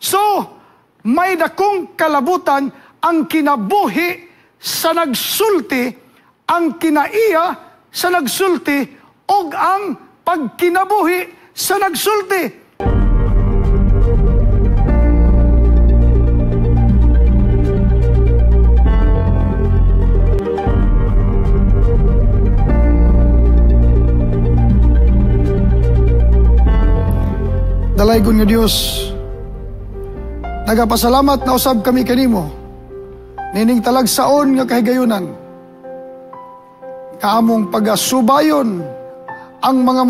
So, may dakong kalabutan ang kinabuhi sa nagsulti, ang kinaiya sa nagsulti, ug ang pagkinabuhi sa nagsulti. Dalaygon nga Dios, nagapasalamat na usab kami kanimo nining talagsaon nga kahigayunan, kaamong pagasubayon ang mga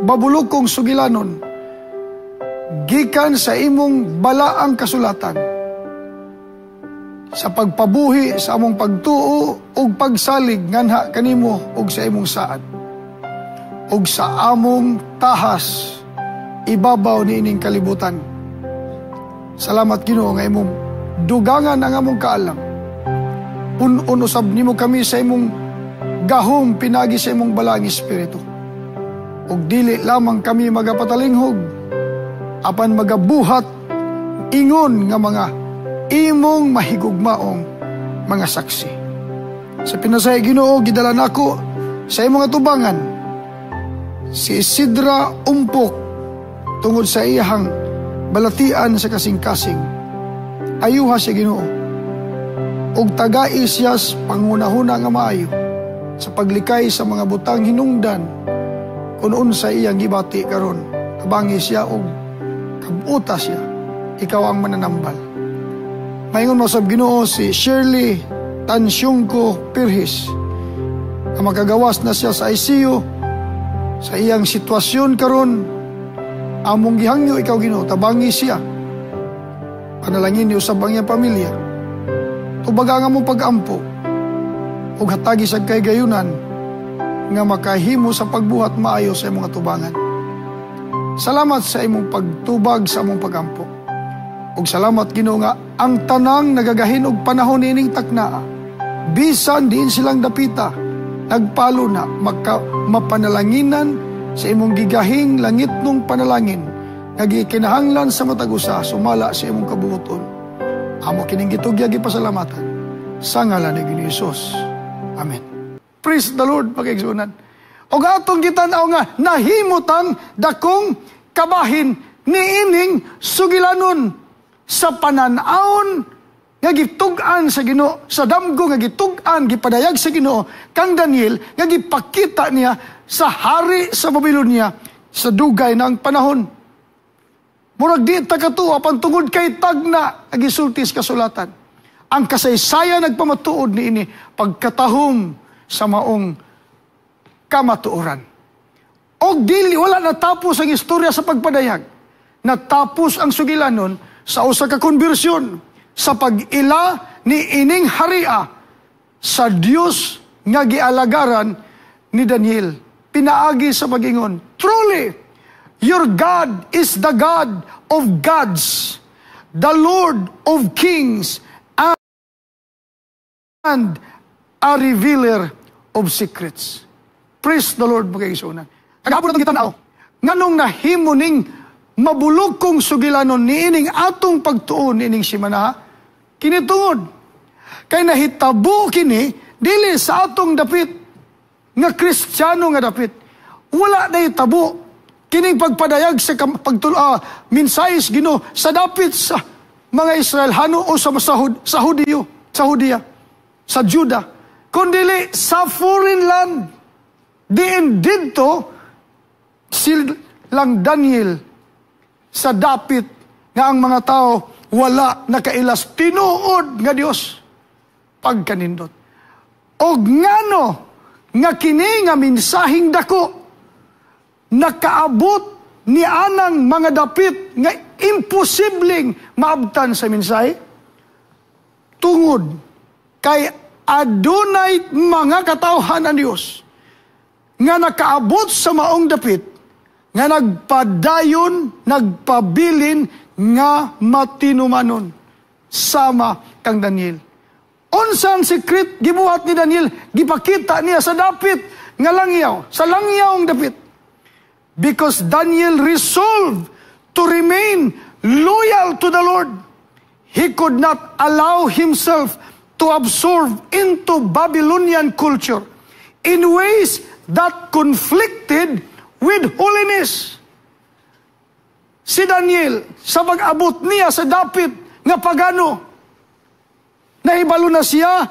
mabulukong sugilanon gikan sa imong balaang kasulatan sa pagpabuhi sa among pagtuo ug pagsalig nganha kanimo ug sa imong saad ug sa among tahas ibabaw niining kalibutan. Salamat Ginoo nga imong dugangan ang among kaalam. Pun-on usab nimo kami sa imong gahom pinagi sa imong balaang espiritu. Ug dili lamang kami magapatalinghog, apan magabuhat ingon nga mga imong mahigugmaong mga saksi. Sa pinasahi Ginoo, gidala nako sa imong atubangan si Isidra Umpok tungod sa iyahang balatian sa kasing-kasing. Ayuha siya Ginoo ug tagai siya panghunahuna nga maayo sa paglikay sa mga butang hinungdan kun unsa iyang gibati karon. Tabangi siya ug kabuta siya. Ikaw ang mananambal. Maingon mo sab Ginoo si Shirley Tansyungko Pirhis nga makagawas na siya sa ICU sa iyang sitwasyon karon. Among gihangyo ikaw Ginoo, tabangi siya. Panalangin niyo sa ang iyang pamilya. Tubaga nga mong pag-ampo ug hatagi sa kahigayunan nga makahimo sa pagbuhat maayo sa imong atubangan. Salamat sa imong pagtubag sa among pag-ampo. Ug salamat Ginoo nga ang tanang nagagahin og panahon niining taknaa, bisan diin silang dapita, nagpalo na mapanalanginan sa imong gigahing langit nung panalangin nga gikinahanglan sa matag usa sumala sa imong kabuoton. Amo kining gitugya gipasalamatan sa ngalan ni Ginoo Hesus. Amen. Praise the Lord, pagigsunan. Og atong gitan-aw nga nahimutang dakong kabahin niining sugilanon sa panan-awon nga gitug-an sa Ginoo, sa damgo nga gitug-an, gipadayag sa Ginoo kang Daniel nga gipakita niya sa hari sa Babylonia sa dugay ng panahon. Murag di ta katuwa pantungod kay tagna ang gisulti sa kasulatan. Ang kasaysayan nagpamatuod niini pagkatahom sa maong kamatuoran. Og dili wala natapos ang istorya sa pagpadayag. Natapos ang sugilanon sa usa ka konbersyon sa pag-ila ni ining haria sa Dios nga gialagaran ni Daniel. Pinaagi sa pag-ingon, truly, your God is the God of gods, the Lord of kings, and a revealer of secrets. Praise the Lord, mga kaigsuonan. Kagahapon atong gitan-aw, nganong nahimo ning mabulokong sugilanon niining atong pagtuon niining simana, kini tungod kay nahitabo kini dili sa atong dapit nga Kristiyano nga dapit. Wala nahitabo kining pagpadayag sa mensahe sa Ginoo sa dapit sa mga Israelhano o sa Hudiyo, sa Hudiya, sa Juda, kundili sa foreign land. Diin didto silang Daniel sa dapit nga ang mga tao wala nakailas tinuod nga Dios pagkanindot. Og ngano nga kini nga mensaheng dako nakaabot ni anang mga dapit nga imposibleng maabtan sa mensahe? Tungod kay adunay mga katawhan ang Dios nga nakaabot sa maong dapit nga nagpadayon, nagpabilin nga matinumanon sama kang Daniel. Unsa ang secret gibuhat ni Daniel? Gipakita niya sa dapit nga langyaw, sa langyaw ang dapit. Because Daniel resolved to remain loyal to the Lord. He could not allow himself to absorb into Babylonian culture in ways that conflicted with holiness. Si Daniel, sa pag-abot niya sa dapit nga pagano, nahibalo na siya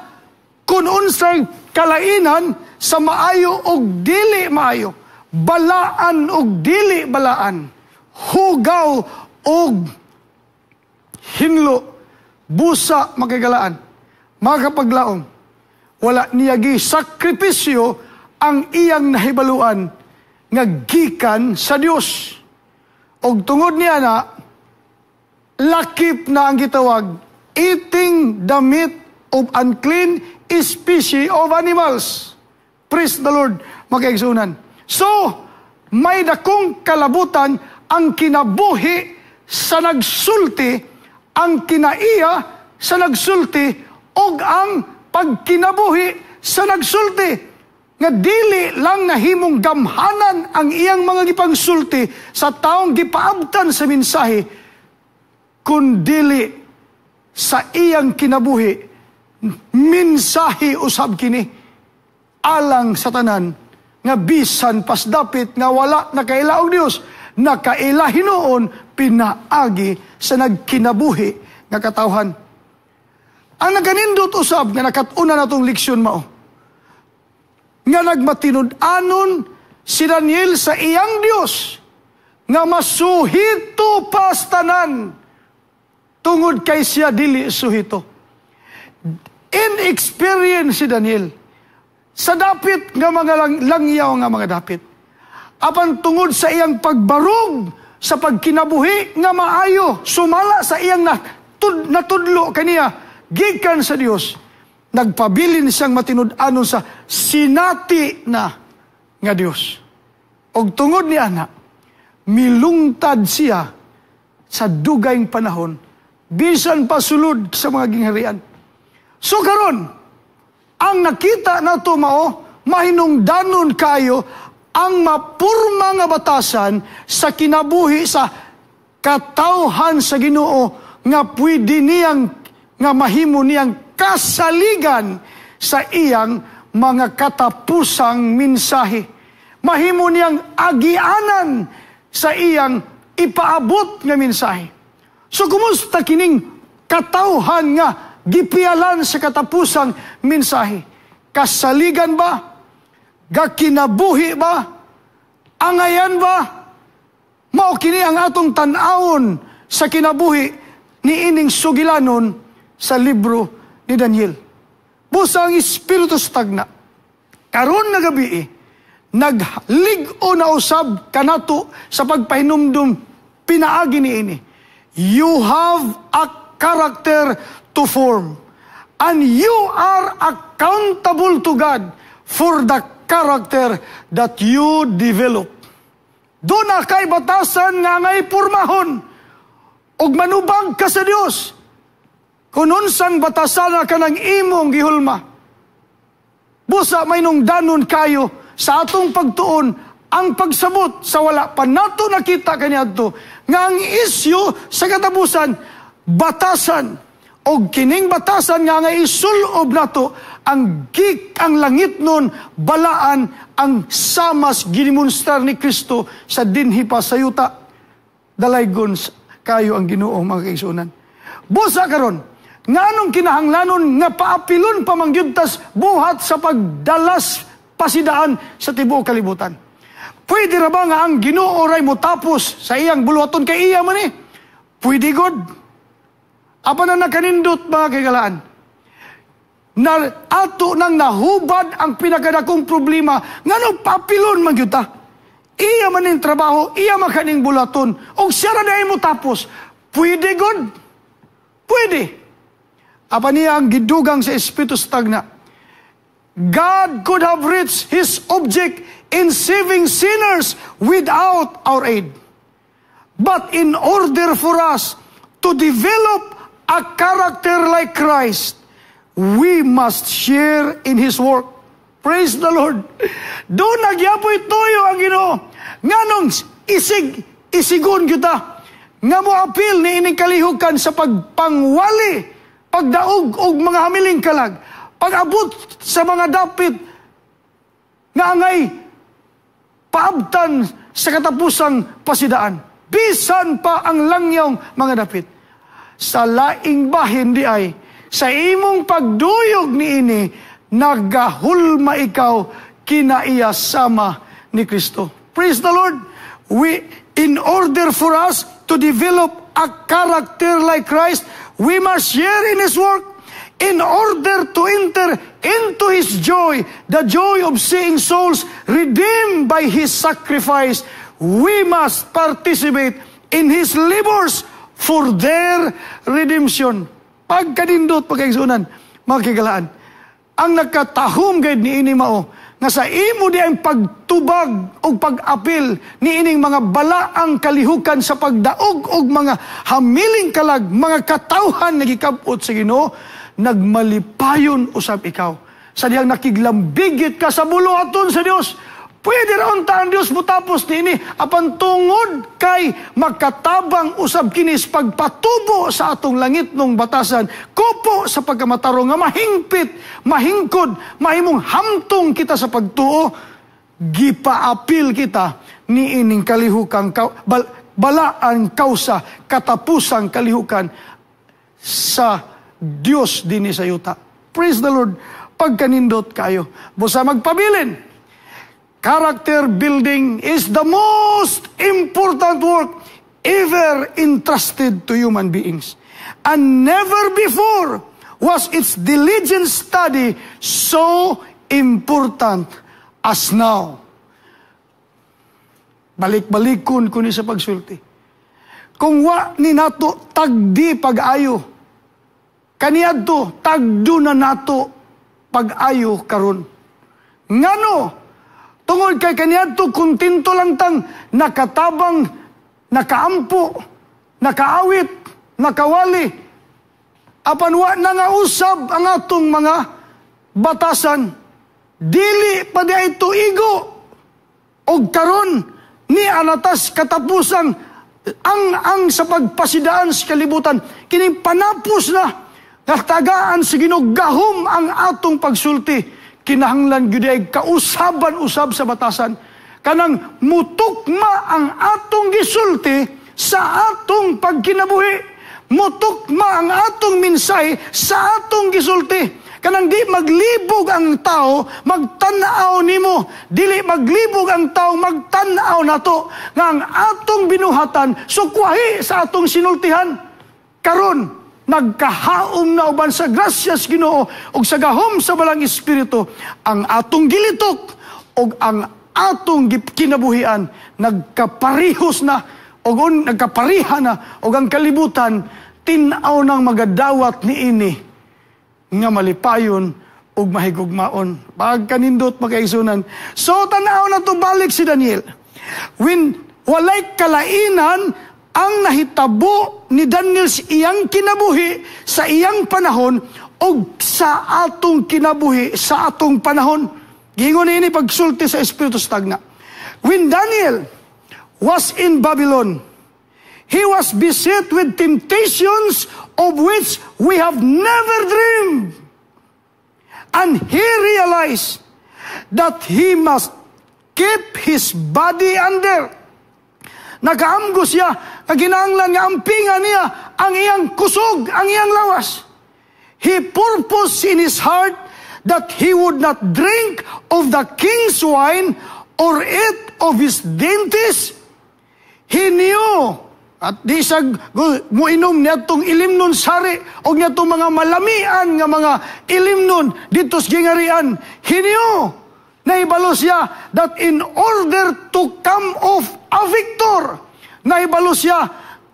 kung unsay kalainan sa maayo og dili maayo, balaan og dili balaan, hugaw og hinlo, busa, mga kaigalaan, mga kapaglaom, wala niya gi sakripisyo ang iyang nahibaluan nga gikan sa Dios. Og tungod niya na, lakip na ang gitawag, eating the meat of unclean species of animals. Praise the Lord, mga kaigsuonan. So, may dakong kalabutan ang kinabuhi sa nagsulti, ang kinaiya sa nagsulti, og ang pagkinabuhi sa nagsulti nga dili lang nahimong gamhanan ang iyang mga gipangsulti sa taong gipaabtan sa mensahe, kundili sa iyang kinabuhi, mensahe usab kini alang sa tanan nga bisan pas dapit nga wala nakaila og Dios, nakaila hinuon pinaagi sa nagkinabuhi nga katawhan. Ang naganindot usab nga nakat-unan natong leksyon mao nga nagmatinud-anon si Daniel sa iyang Dios nga masuhito pas tanan tungod kay siya dili suhito. Inexperience si Daniel sa dapit nga mga langyaw nga mga dapit. Apan tungod sa iyang pagbarog sa pagkinabuhi nga maayo sumala sa iyang natudlo kaniya gikan sa Dios, nagpabilin siyang matinud-anon sa sinati na nga Dios. Og tungod ni ana, milungtad siya sa dugayng panahon, bisan pa sulod sa mga gingharian. So karon, ang nakita nato mao, mahinungdanon kayo ang mapurma nga batasan sa kinabuhi sa katawhan sa Ginoo nga pwede niyang nga mahimo niyang kasaligan sa iyang mga katapusang mensahe. Mahimo niyang agianan sa iyang ipaabot nga mensahe. So kumusta kining katawhan nga gipialan sa katapusang mensahe? Kasaligan ba? Gakinabuhi ba? Angayan ba? Mao kini ang atong tan-awon sa kinabuhi ni ining sugilanon sa libro ni Daniel. Busa ang Espiritu sa tagna, karon nga gabi, naglig-o na usab kanato sa pagpahinumdum pinaagi ni ini. You have a character to form and you are accountable to God for the character that you develop. Duna kay batasan nga angay purmahon ug manubag ka sa Dios kung unsang batasan na kanang imong gihulma. Busa mahinungdanon kayo sa atong pagtuon ang pagsabot sa wala pa nato nakita kaniadto nga ang isyu sa katapusan batasan, og kining batasan nga isulob nato ang gik ang langit nun balaan ang samas gidemonstrar ni Kristo sa dinhi pa sa yuta. Dalaygon kayo ang Ginoo, mga kaigsuonan. Busa karon, nganong kinahanglanon nga paapilon pa man gyud tas buhat sa pagdalas pasidaan sa tibuok kalibutan? Pwede ra ba nga ang Ginoo ray motapos sa iyang buluhaton kay iya man eh? Pwede gud. Apan na nakanindot, mga kaigalaan, na ato nang nahubad ang pinakadakong problema, nganong paapilon man gyud ta? Iya man ning trabaho, iya man kaning buluhaton, og siya ra diay mo tapos. Pwede gud. Pwede. Apan niya ang gidugang sa Espiritu sa tagna. God could have reached His object in saving sinners without our aid. But in order for us to develop a character like Christ, we must share in His work. Praise the Lord. Duna gyapoy tuyo ang Ginoo. Nganong isigon kita? Nga moapil ni ining kalihukan sa pagpangwali, pagdaog og mga hamiling kalag, pag-abot sa mga dapit nga angay paabtan sa katapusang pasidaan. Bisan pa ang langyong mga dapit. Sa laing bahin di ay, sa imong pagduyog ni ini, nagahulma ikaw kinaiya sama ni Kristo. Praise the Lord. In order for us to develop a character like Christ, we must share in His work. In order to enter into His joy, the joy of seeing souls redeemed by His sacrifice, we must participate in His labors for their redemption. Pagkanindot, pagkaigsunan, mga kigalaan, ang nakatahom gayud ni ini mao, nga sa imo di ang pagtubag o pag-apil ni ining mga balaang kalihukan sa pagdaog og mga hamiling kalag, mga katawhan nga gikab-ot sa Ginoo, nagmalipayon usab ikaw. Sa dihang nakiglambigit ka sa buluhaton sa Dios. Pwede ra unta ang Dios motapos niini, apan tungod kay makatabang usab kini sa pagpatubo sa atong langitnong batasan, kupo sa pagkamatarong nga mahingpit, mahingkod, mahimong hamtong kita sa pagtuo, gipaapil kita niining kalihukang balaan kausa katapusang kalihukan sa Dios dinhi sa yuta. Praise the Lord. Pagkanindot kayo. Busa magpabilin. Character building is the most important work ever entrusted to human beings. And never before was its diligent study so important as now. Balik-balikon ko ni sa pagsulti. Kung wa ni nato tagdi pag-ayo, kaniadto tagdo na nato pag-ayo karon. Ngano? Tungod kay kaniadto kontento lang tang nakatabang, nakaampo, nakaawit, nakawali. Apan wa na nga usab ang atong mga batasan. Dili pa di ito igo. Og karon ni anatas katapusang ang sa pagpasidaan sa kalibutan. Kining panapos na nga tagaan sa Ginoo gahom ang atong pagsulti. Kinahanglan gyud ay kausaban usab sa batasan. Kanang mutukma ang atong gisulti sa atong pagkinabuhi. Mutukma ang atong mensahe sa atong gisulti. Kanang di maglibog ang tao, magtan-aw nimo. Dili maglibog ang tao, magtan-aw nato nga ang atong binuhatan sukwahi sa atong sinultihan. Karon nagkahaom na uban sa grasyas Ginoo ug sa gahom sa Balang Espiritu ang atong gilitok ug ang atong kinabuhian nagkaparihos na ug nagkapariha na ug ang kalibutan tin-aw nang magadawat niini nga malipayon ug mahigugmaon. Pagkanindot, makaigsunan. So tan-aw na to balik si Daniel. When walay kalainan ang nahitabo ni Daniel sa iyang kinabuhi sa iyang panahon ug sa atong kinabuhi sa atong panahon. Giingon niini pagsulti sa Espiritu sa tagna. When Daniel was in Babylon, he was beset with temptations of which we have never dreamed. And he realized that he must keep his body under. Nakaamgo siya, nga kinahanglan nga ampingan niya ang iyang kusog, ang iyang lawas. He purposed in his heart that he would not drink of the king's wine or eat of his dainties. He knew at di siya muinom niadtong ilimnon sari o niadtong mga malamian nga mga ilimnon dito sa gingarian. He knew, nahibalo siya that in order to come off a victor, nahibalo siya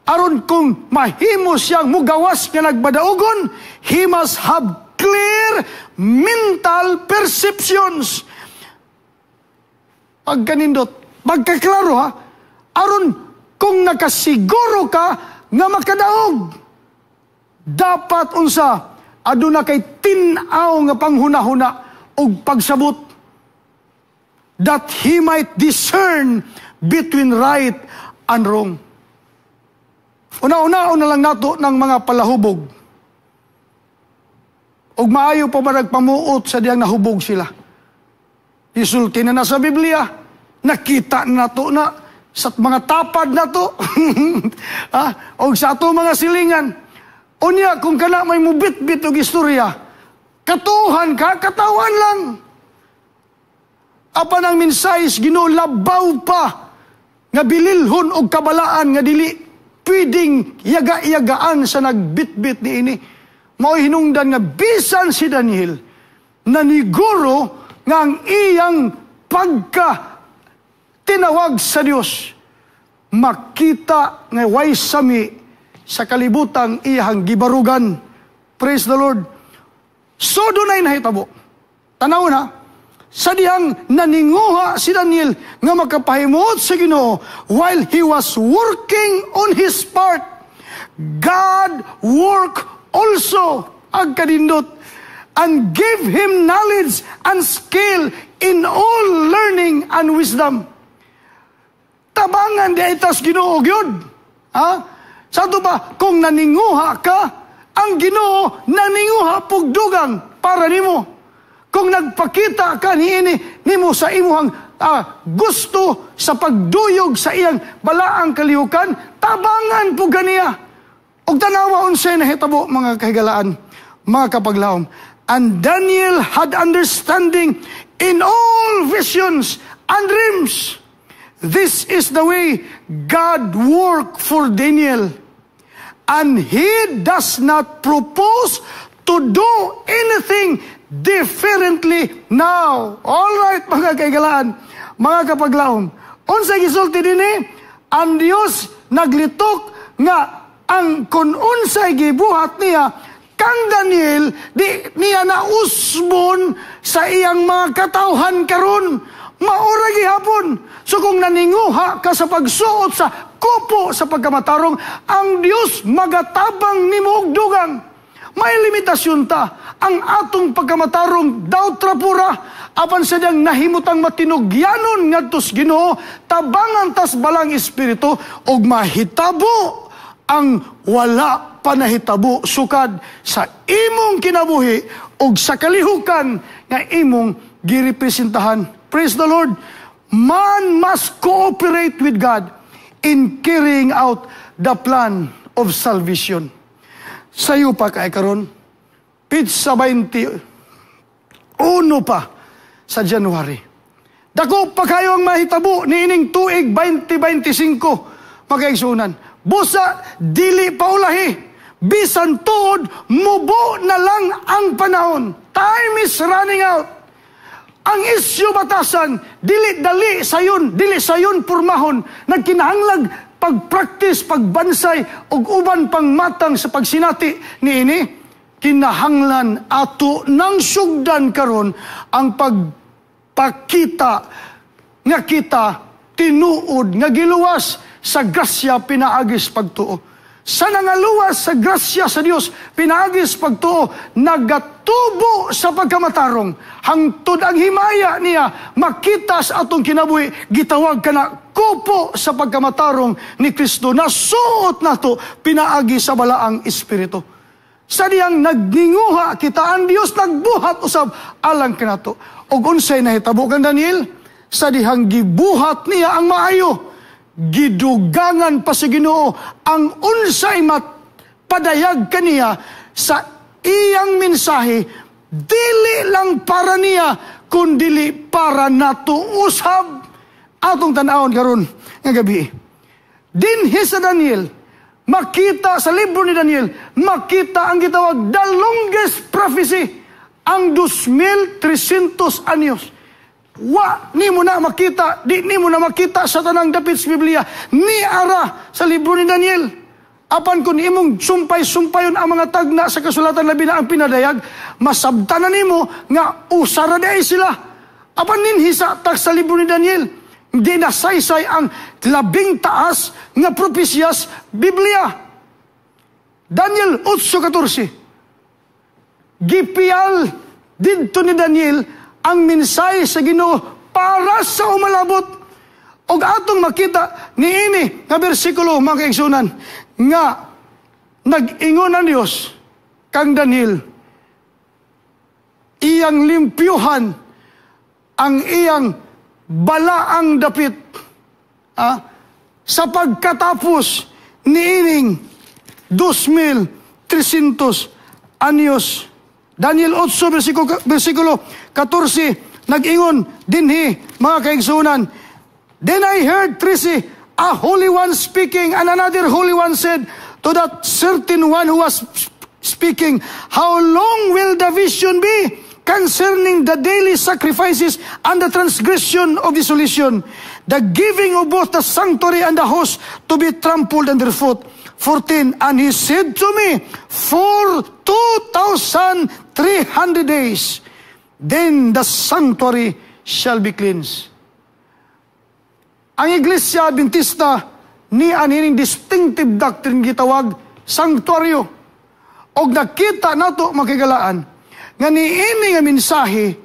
aron kung mahimo siyang mugawas nga nagbadaugon, he must have clear mental perceptions. Pagkanindot, pagkaklaro ha, aron kung nakasiguro ka nga makadaog, dapat unsa, aduna kay tin-aw nga panghunahuna og pagsabot that he might discern between right and wrong. Una-una na lang nato ng mga palahubog. Ug maayo pa ba nagpamuot sa diyang nahubog sila? Isulti na na sa Biblia, nakita na nato na sa mga tapad nato, ah, og sa ato mga silingan. Unya, kung kana may mubitbit og istorya, katuhan ka, katawan lang. Apan ang mensahe sa Ginoo labaw pa nga bililhon og kabalaan nga dili pwedeng yaga-yagaan sa nagbitbit niini. Mao'y hinungdan nga bisan si Daniel naniguro nga ang iyang pagka tinawag sa Dios makita nga way sami sa kalibutang iyang gibarugan. Praise the Lord. So dunay nahitabo. Tanaw na, sa dihang naninguha si Daniel nga makapahimuot sa Ginoo while he was working on his part, God work also, ang kanindot, and give him knowledge and skill in all learning and wisdom. Tabangan diay tas Ginoo gyud. Ha? Sa ba, kung naninguha ka, ang Ginoo naninguha pugdugang para nimo. Kung nagpakita ka niini nimo sa imuhang gusto sa pagduyog sa iyang balaang kalihukan, tabangan po ganiya. Og tanawa unsay nahitabo, mga kahigalaan, mga kapaglaom. And Daniel had understanding in all visions and dreams. This is the way God worked for Daniel. And he does not propose to do anything differently now. All right, mga kaigalaan, mga kapaglaom. Unsay gisulti dinhi, ang Dios naglitok nga ang kung unsay gibuhat niya kang Daniel, di niya nausbon sa iyang mga katawhan karon. Maura gihapon. So kung naninguha ka sa pagsuot sa kupo sa pagkamatarong, ang Dios magatabang nimo og dugang. May limitasyon ta. Ang atong pagkamatarong daw trapura, apan sa diyang nahimutang matinugyanon ngadto sa Ginoo, tabangan tas balang espiritu og mahitabo ang wala pa nahitabo sukad sa imong kinabuhi og sa kalihukan nga imong girepresentahan. Praise the Lord. Man must cooperate with God in carrying out the plan of salvation. Sayo pa kay karon, petsa 21 pa sa January. Dako pa kayo ang mahitabo niining tuig 2025, makaigsunan. Busa dili pa ulahi. Bisan tuod mubo na lang ang panahon. Time is running out. Ang isyu batasan, dili dali sayon, dili sayon purmahon, nagkinahanglag pagpractice, pagbansay, ug uban pang matang sa pagsinati niini, kinahanglan ato nang sugdan karon ang pagpakita nga kita tinuod nga giluwas sa grasya pinaagis pagtuo. Sa nangaluwas sa grasya sa Dios pinaagis pagtuo, nagatubo sa pagkamatarong hangtod ang himaya niya makita sa atong kinabuhi, gitawag kana kupo sa pagkamatarong ni Kristo na suot nato pinaagi sa balaang espiritu. Sa diyang nagninguha kita, ang Dios nagbuhat usab alang kanato. Og unsay nahitabo kang Daniel? Sa dihang gibuhat niya ang maayo, gidugangan pa sa Ginoo ang unsay mapadayag kaniya sa iyang mensahe, dili lang para niya kundili para nato usab. Atong tan-awon karon nga gabi. Dinhi sa Daniel, makita sa libro ni Daniel, makita ang gitawag the longest prophecy, ang 2,300 anyos. Wa ni mo na makita, di ni mo na makita sa tanang dapit sa Biblia, ni ara sa libro ni Daniel. Apan kung imong sumpay-sumpayon ang mga tagna sa kasulatan, labi na ang pinadayag, masabtan na nimo nga usara di sila. Apan ninhi sa tak sa libro ni Daniel, di nasaysay ang labing taas nga propesiyas Biblia. Daniel 8:14. Gipial didto ni Daniel ang mensahe sa Ginoo para sa umalabot. Og atong makita niini nga bersikulo, mga kaigsunan. Nga nag-ingon ang Dios kang Daniel, iyang limpyuhan ang iyang balaang dapit sa pagkatapos niining 2,300 anyos. Daniel 8 versikulo 14, nag-ingon dinhi, mga kaigsunan. "Then I heard," 13, "a holy one speaking, and another holy one said to that certain one who was speaking, 'How long will the vision be concerning the daily sacrifices and the transgression of desolation, the giving of both the sanctuary and the house to be trampled underfoot?' 14, and he said to me, 'For 2,300 days, then the sanctuary shall be cleansed.'" Ang Iglesia Adventista ni anining distinctive doctrine gitawag sanctuaryo. Og nakita nato, makigalaan, nga niini nga mensahe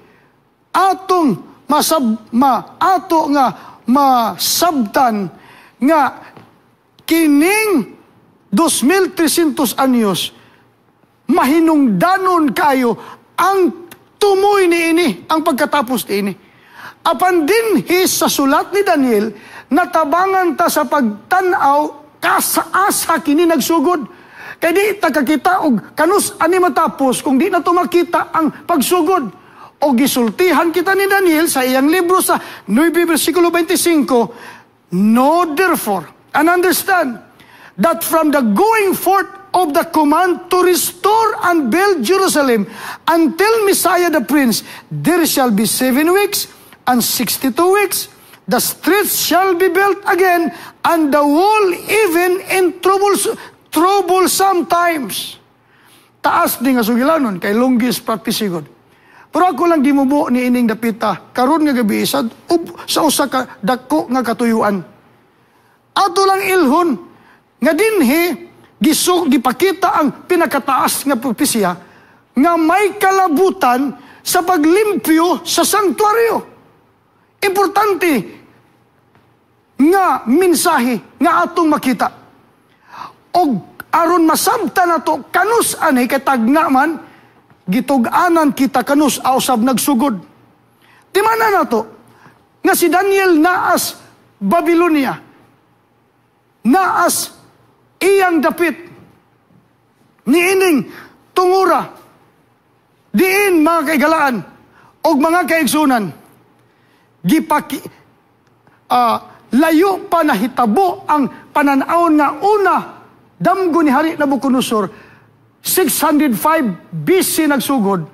atong masab ma ato nga masabtan nga kining 2,300 anyos mahinungdanon kayo ang tumoy niini, ang pagkatapos niini. Apan dinhi sa sulat ni Daniel, natabangan ta sa pagtan-aw kasa-asa kini nagsugod. Kay di ta kakita og kanus ani matapos kung di na to makita ang pagsugod. O gisultihan kita ni Daniel sa iyang libro sa 9 versikulo 25, "Know therefore and understand that from the going forth of the command to restore and build Jerusalem until Messiah the Prince, there shall be 7 weeks and 62 weeks. The streets shall be built again and the wall even in troublesome times." Taas ni nga sugilanon kay longest prophecy gud. Pero ako lang gimubo ni ining dapita karon nga gabi sa usa ka dako nga katuyuan. Ato lang ilhon nga dinhi gisug gipakita ang pinakataas nga propesya nga may kalabutan sa paglimpyo sa sanktuaryo. Importante nga mensahe nga atong makita. Og aron masabta nato kanus ani kay tagna man gitug-anan kita kanus usab nagsugod. Timana nato nga si Daniel naas Babylonia. Naas iyang dapit niining tungura diin, mga kaigalaan og mga kaigsunan, gipaki layo pa nahitabo ang pananaw nga una damgo ni Hari Nabucodonosor, 605 BC nagsugod,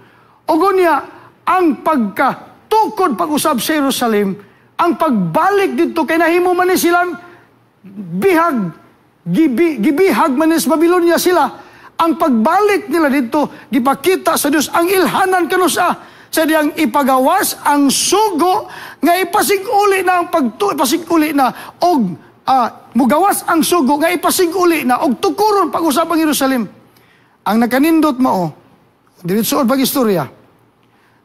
ug unya ang pagkatukod pag-usab sa Jerusalem, ang pagbalik didto, kay nahimo man ni silang bihag, gibihag man ni sa Babylonia sila. Ang pagbalik nila dito, gipakita sa Dios ang ilhanan kanusa sa diyang ipagawas ang sugo nga ipasig-uli na ang pagtu ipasig-uli na og mugawas ang sugo nga ipasig-uli na og tukuron pag-usab ang Jerusalem. Ang nakanindot mao, diretso pag istorya,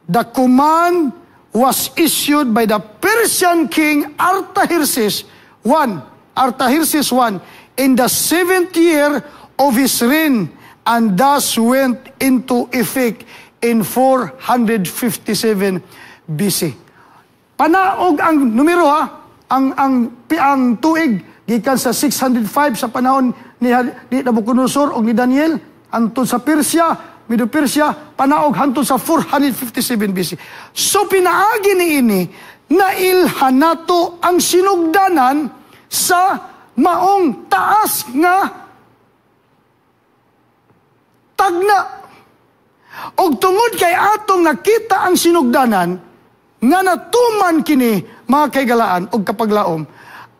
the command was issued by the Persian king Artaxerxes I, Artaxerxes I, in the seventh year of his reign and thus went into effect in 457 BC. Panaog ang numero ha, ang tuig gikan sa 605 sa panahon ni Nabucodonosor og ni Daniel hantod sa Persia, Medo Persia, panaog hantod sa 457 BC. So pinaagi ni ini nailhan nato ang sinugdanan sa maong taas nga tagna. Og tungod kay atong nakita ang sinugdanan nga natuman kini, mga kaigalaan og kapaglaom,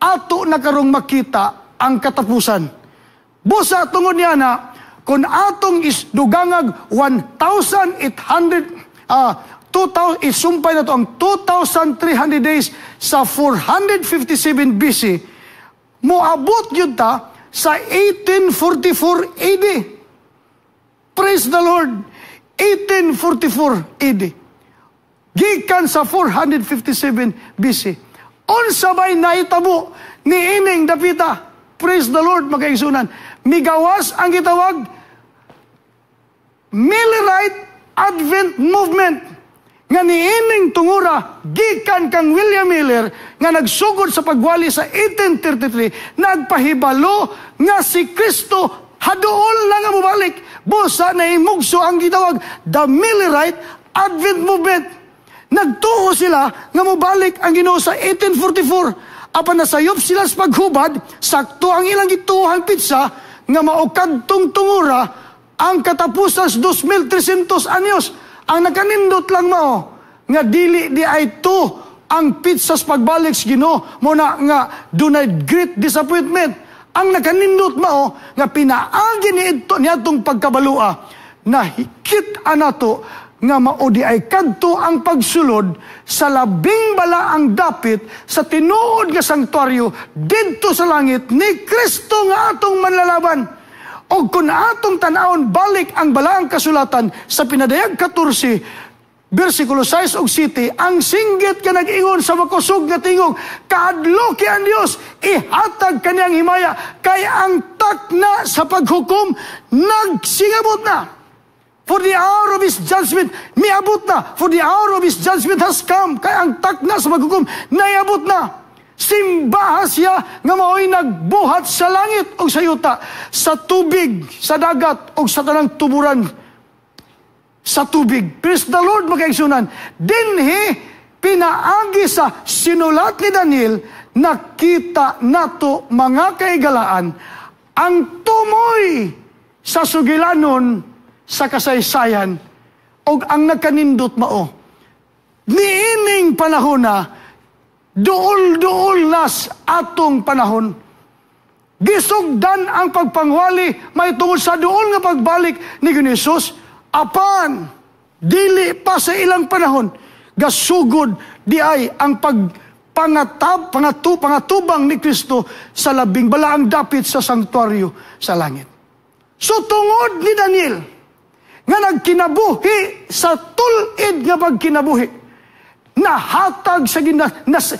ato na karong makita ang katapusan. Busa tungod niya na kung atong isdugangag 1,800 2000, isumpay na to ang 2,300 days sa 457 BC, moabot yun ta sa 1844 AD. Praise the Lord. 1844 AD. Gikan sa 457 BC. Unsa bay nahitabo ni ining dapita? Praise the Lord, makaigsunan. Migawas ang gitawag Millerite Advent Movement nga niining tungura gikan kang William Miller nga nagsugod sa pagwali sa 1833, nagpahibalo nga si Kristo haduol na nga mobalik. Busa na imugso ang gitawag the Millerite Advent Movement. Nagtuo sila nga mobalik ang Ginoo sa 1844. Apan nasayop sila sa paghubad, sakto ang ilang gituohang petsa nga mao kadtong tungura ang katapusan sa 2,300 anyos. Ang nakanindot lang mao nga dili di ay to ang petsa sa pagbalik sa Ginoo, mo na nga dunay great disappointment. Ang nakanindot mao nga pinaagi ni ito niadtong pagkabalua na hikit anato nga mao di ay kadto ang pagsulod sa labing balaang dapit sa tinuod nga sanktuaryo didto sa langit ni Kristo nga atong manlalaban. O kung atong tan-awon balik ang balaang kasulatan sa Pinadayag 14, versikulo 6 ug 7, ang singgit ka nag-ingon sa makusog nga tingog, "Kaadloki ang Dios, ihatag kaniyang himaya, kay ang takna sa paghukom nagsingabot na." For the hour of His judgment, miabot na. For the hour of His judgment has come. Kay ang takna sa paghukom, naiabot na. Simbaha siya nga mao'y nagbuhat sa langit o sa yuta, sa tubig, sa dagat, o sa tanang tuburan sa tubig. Praise the Lord, mga kaigsuonan. Dinhi, pinaagi sa sinulat ni Daniel, nakita nato, mga kaigalaan, ang tumoy sa sugilanon sa kasaysayan o ang nakanindot mao. Niining panahon na, duol-duol nas atong panahon. Gisugdan ang pagpangwali may tungod sa duol nga pagbalik ni Jesus, apan dili pa sa ilang panahon gasugod di ay ang pag pangatab pangatubang ni Kristo sa labing balaang dapit sa sanktuaryo sa langit. So tungod ni Daniel nga nagkinabuhi sa tul-id nga pagkinabuhi, nahatag sa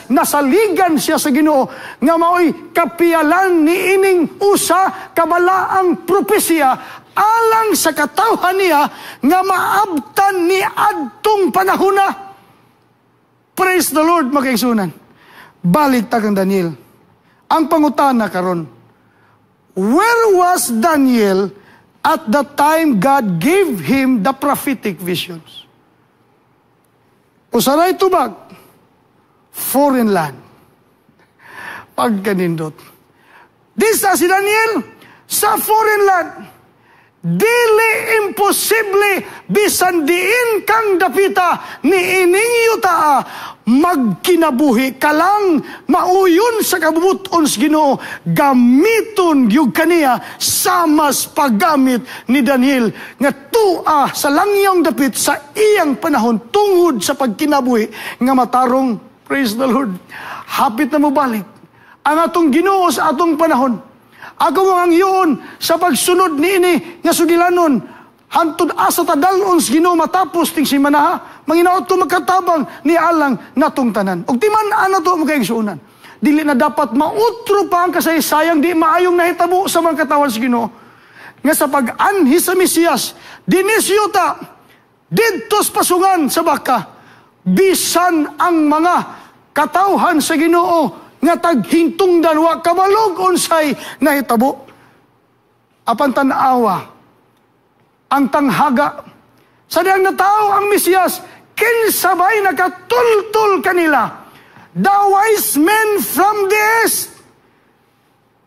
nasaligan siya sa Ginoo nga maoy kapiyalan ni ining usa ka balaang propesiya alang sa katawhan niya nga maabtan ni adtong panahona. Praise the Lord, mga kaigsuonan. Balik ta kang Daniel. Ang pangutana karon, where was Daniel at the time God gave him the prophetic visions? Usaray tubag, foreign land. Pagkanindot. Disa si Daniel sa foreign land. Dili imposible bisan diin kang dapita ni ining yutaa, magkinabuhi ka lang mauyon sa kabubuton sa Ginoo, gamiton gyud kaniya samas paggamit ni Daniel nga tua sa langyong dapit sa iyang panahon tungod sa pagkinabuhi nga matarong. Praise the Lord. Hapit na mobalik ang atong Ginoo sa atong panahon. Ako mo ang yun sa pagsunod niini nga sugilanon hantod asa ta dal-on sa Ginoo matapos ting simanaha, manginaot ko makatabang ni alang natong tanan. Ug timan-an nato, mga kaigsuonan. Dili na dapat mautro pa ang kasaysayang di maayong nahitabo sa mga katawhan sa Ginoo. Nga sa pag-anhi sa Mesiyas, dinisyo ta didto sa pasungan sa baka, bisan ang mga katawhan sa Ginoo nga taghintungdan wa kabalog unsay nahitabo. Apan tan-awa ang tanghaga sa diyang natawo ang Mesiyas, kinsa bay nakatultol kanila? The wise men from the east.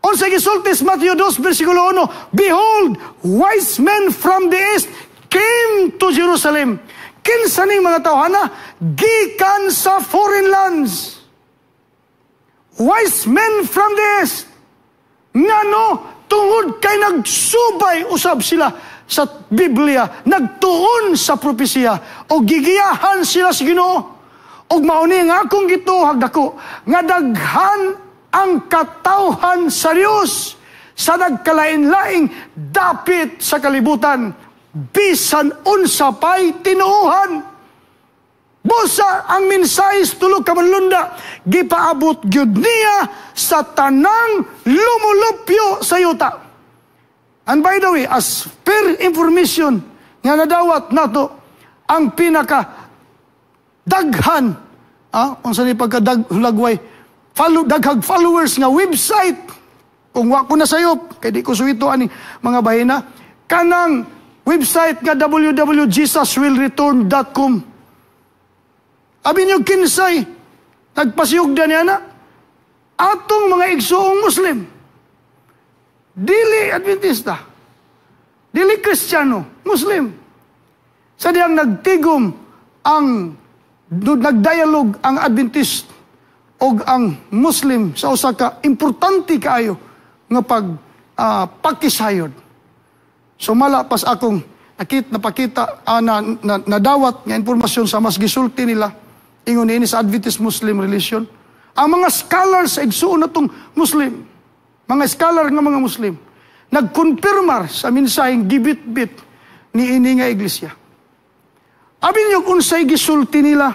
Unsa gisulti sa Matthew 2 versikulo 1? "Behold, wise men from the east came to Jerusalem." Kinsa ning mga tawhana? Gikan sa foreign lands. Wise men from the east. Ngano? Tungod kay nagsubay usab sila sa Biblia, nagtuon sa propesiya, o gigiyahan sila sa Ginoo. Og mao ni nga akong gituohag dako nga daghan ang katawhan sa Dios sa nagkalain-laing dapit sa kalibutan, bisan unsa pay tinuohan. Busa ang mensahe sa tulo ka manlunda gipaabot gyud niya sa tanang lumulupyo sa yuta. And by the way, as per information nga nadawat nato, ang pinaka daghan, unsa ni pagkadag hulagway, follow, daghag followers nga website, kung wa ko na sayop, kay di ko suwito ani mga bahina, kanang website nga www.jesuswillreturn.com. Abi niyo kinsay nagpasiyog niya na atong mga igsuong Muslim. Dili Adventista. Dili Kristiyano, Muslim. Sa diyang nagtigom ang nagdialog ang Adventist og ang Muslim sa usa ka importante kaayo nga pag pakisayod. So mala pas akong napakita na nadawat nga impormasyon sa mas gisulti nila ingon niini sa Adventist Muslim relation. Ang mga scholars sa igsuon natong Muslim, mga scholar nga mga Muslim, nagkumpirmar sa mensaheng gibit-bit ni ini nga iglesia. Abi niyo unsay gisulti nila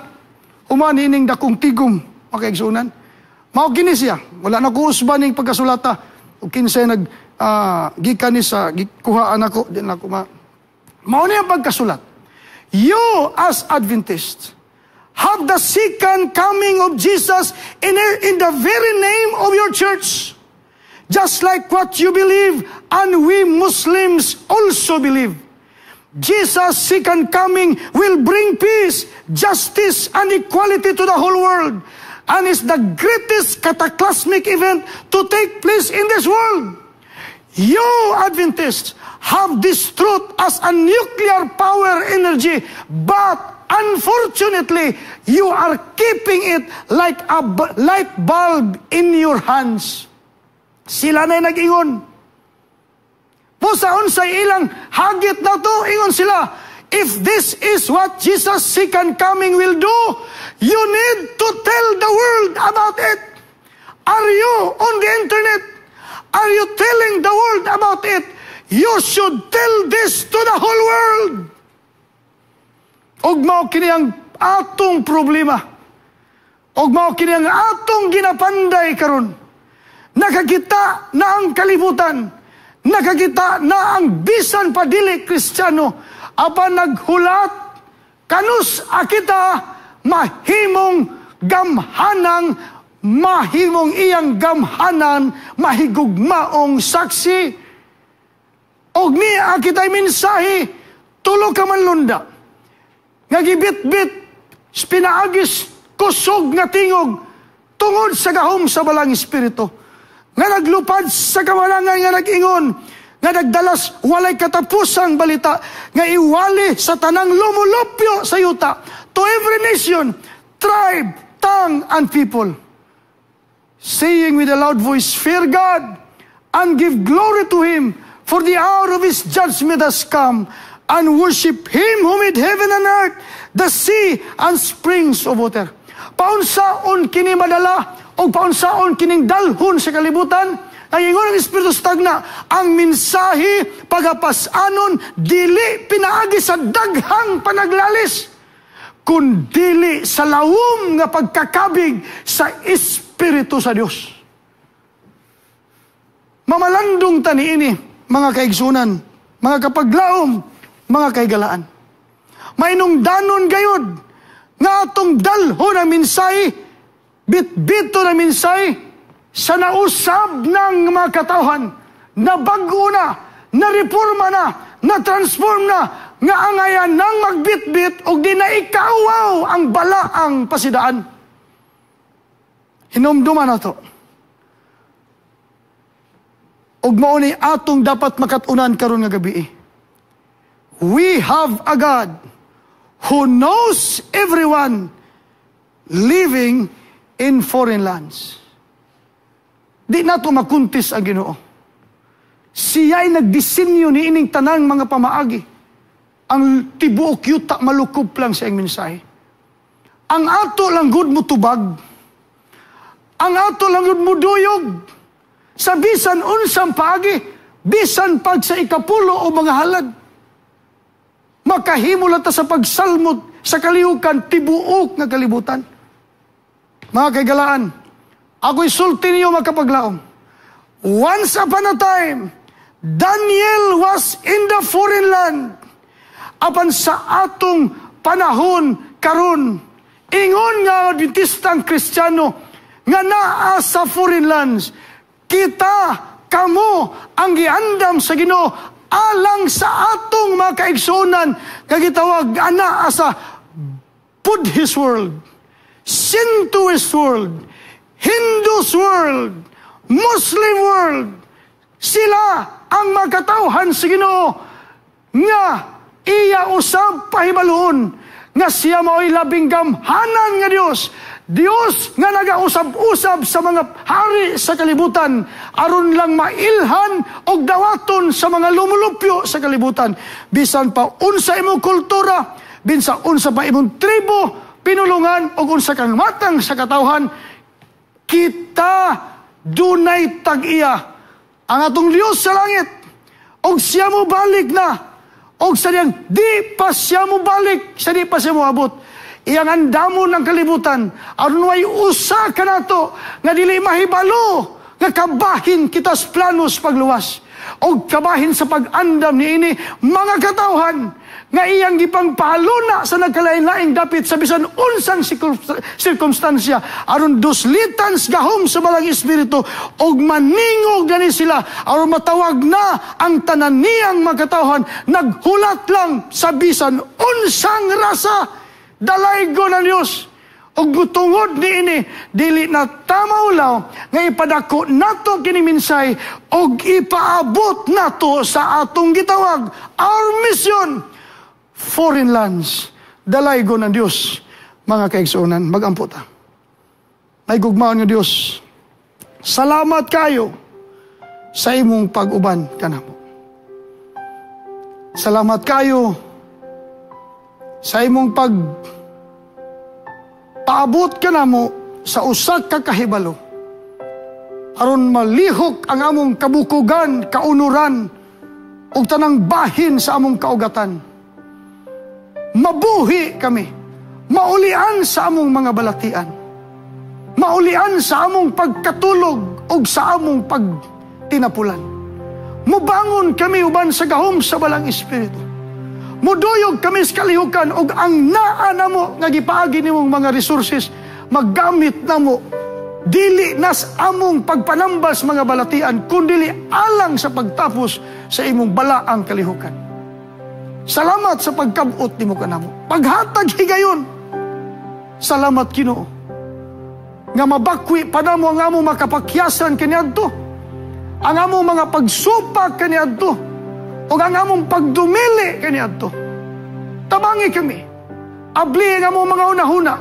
human ining dakong tigom, mga kaigsuonan? Mao kini siya, wala na ko usba ning pagkasulata ug kinsay nag gikan ni sa gikuhaan ako, di na ko ma. Mao ni ang pagkasulat. You as Adventists have the second coming of Jesus in the very name of your church. Just like what you believe and we Muslims also believe. Jesus' second coming will bring peace, justice, and equality to the whole world and is the greatest cataclysmic event to take place in this world. You Adventists have this truth as a nuclear power energy, but unfortunately, you are keeping it like a light bulb in your hands. Sila na nag-ingon. Busa unsay ilang hagit na to, ingon sila, if this is what Jesus' second coming will do, you need to tell the world about it. Are you on the internet? Are you telling the world about it? You should tell this to the whole world. Ug mao kini ang atong problema. Ug mao kini ang atong ginapanday karon. Nakakita na ang kalibutan. Nakakita na ang bisan pa dili Kristiyano apan naghulat kanus akita mahimong gamhanang, mahimong iyang gamhanan, mahigugmaong saksi. Og niya kita'y mensahe tulo ka manlunda nga gibitbit pinaagis kusog nga tingog tungod sa gahom sa Balaang Espiritu nga naglupad sa kamalangan, nga nag-ingon nga nagdalas walay katapusang balita nga iwali sa tanang lumulupyo sa yuta, to every nation, tribe, tongue, and people, saying with a loud voice, "Fear God and give glory to Him, for the hour of His judgment has come, and worship Him who made heaven and earth, the sea, and springs of water." Paunsaon kini madala o paunsaon kining dalhon sa kalibutan? Ang ingon ng Espiritu sa tagna, ang mensahe pagapasanon dili pinaagi sa daghang panaglalis, kun dili sa lawom nga pagkakabig sa Espiritu sa Dios. Mamalandong ta niini, mga kaigsunan, mga kapaglaom, mga kahigalaan. Mainungdanon gayod nga atong dalhon ang mensahe, bitbito na mensahe sa nausab ng mga katawhan na bago na, na reforma na, na transform na, nga angayan ng magbitbit og di na ikawaw ang balaang pasidaan. Hinumduman na to. Og mao ni atong dapat makat-unan karon nga gabi. We have a God who knows everyone living in foreign lands. Di nato makuntis ang Ginoo. Siya'y nagdisenyo ni ining tanang mga pamaagi. Ang tibuok yuta malukob lang sa iyang mensahe. Ang ato lang gud mo tubag. Ang ato lang gud mo duyog. Sa bisan unsang paagi, bisan pag sa ikapulo o mga halad. Makahimo lang ta sa pagsalmot sa kalihukan, tibuok nga kalibutan. Mga kaigalaan, ako'y sulti niyo, makapaglaom. Once upon a time, Daniel was in the foreign land. Apan sa atong panahon karon, ingon nga Adventistang Kristiyano nga naa sa foreign lands, kita, kamo, ang giandam sa Ginoo alang sa atong mga kaigsuonan nga gitawag anaa sa Buddhist world, Shintoist world, Hindus world, Muslim world. Sila ang makatawhan sa Ginoo nga iya usab pahibaluon nga siya mao'y labing gamhanan nga Dios. Dios nga nagausab-usab sa mga hari sa kalibutan aron lang mailhan og dawaton sa mga lumulupyo sa kalibutan. Bisan pa unsa imong kultura, bisan unsa pa imong tribo, pinulungan og unsa kang matang sa katawhan, kita dunay tag-iya ang atong Dios sa langit, og siya mo balik na, og sa diyang di pa siya mo balik, sa di pa siya mo abot, iyang andamon ang kalibutan aron way usa kanato nga dili mahibalo nga kabahin kita sa plano sa pagluwas og kabahin sa pag-andam niini mga katawhan nga iyang gipangpahaluna sa nagkalain-laing dapit sa bisan unsang sirkumstansya aron duslitan sa gahom sa Balang Espiritu og maningog gani sila aron matawag na ang tanan niyang mga katawhan, naghulat lang sa bisan unsang rasa, dalaygo ng Dios. Og tungod niini, dili na tamaulaw nga ipadako nato kini mensahe og ipaabot nato sa atong gitawag our mission, foreign lands, dalaygo ng Dios. Mga kaigsuonan, magampo ta. May gugmaon nga Dios, salamat kayo sa imong pag-uban kanamo. Salamat kayo sa imong pag paabot kanamo sa usa ka kahibalo aron malihok ang among kabukugan, kaunuran ug tanang bahin sa among kaugatan. Mabuhi kami, maulian sa among mga balatian, maulian sa among pagkatulog ug sa among pagtinapulan. Mubangon kami uban sa gahom sa Balang Espiritu. Muduyog kami sa kalihukan ug ang naa namo nga gipaagi nimong mga resources magamit namo dili nas among pagpanambas mga balatian, kundili alang sa pagtapos sa imong balaang kalihukan. Salamat sa pagkabot nimo kanamo. Paghatag higayon. Salamat, Ginoo, nga mabakwi pa namo ang among makapakyasan kaniadto, ang among mga pagsupak kaniadto, ug ang among pagdumili kaniadto. Tabangi kami. Abli ang among mga hunahuna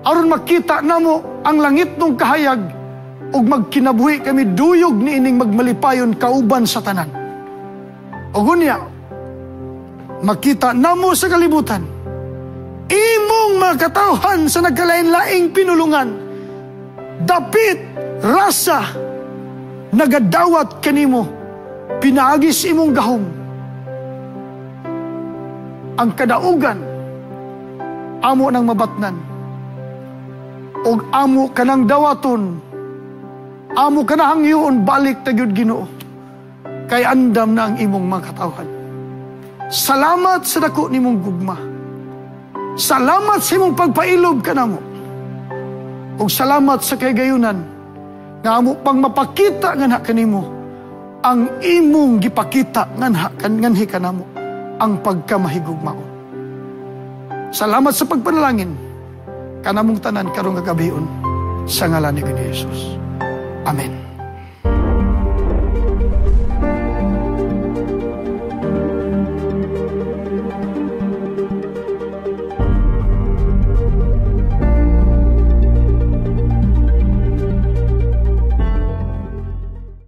aron makita namo ang langit nung kahayag ug magkinabuhi kami duyog niining magmalipayon kauban sa tanan. Ug unya, makita namo sa kalibutan imong mga katawhan sa nagkalain-laing pinulungan, dapit, rasa, nagadawat kanimo pinaagi sa imong gahom. Ang kadaugan amo nang mabatnan og amo kanang dawaton, amo kanang hangyoon, balik ta gyud, Ginoo, kay andam na ang imong mga katawhan. Salamat sa dako nimong gugma. Salamat sa imong pagpailob kanamo ug salamat sa kahigayunan nga amo pang mapakita nganha kanimo ang imong gipakita nganha kan nganhi kanamo, ang pagkamahigugmaon. Salamat sa pagpanalangin kanamong tanan karong kagabion sa ngalan ni Jesus. Amen.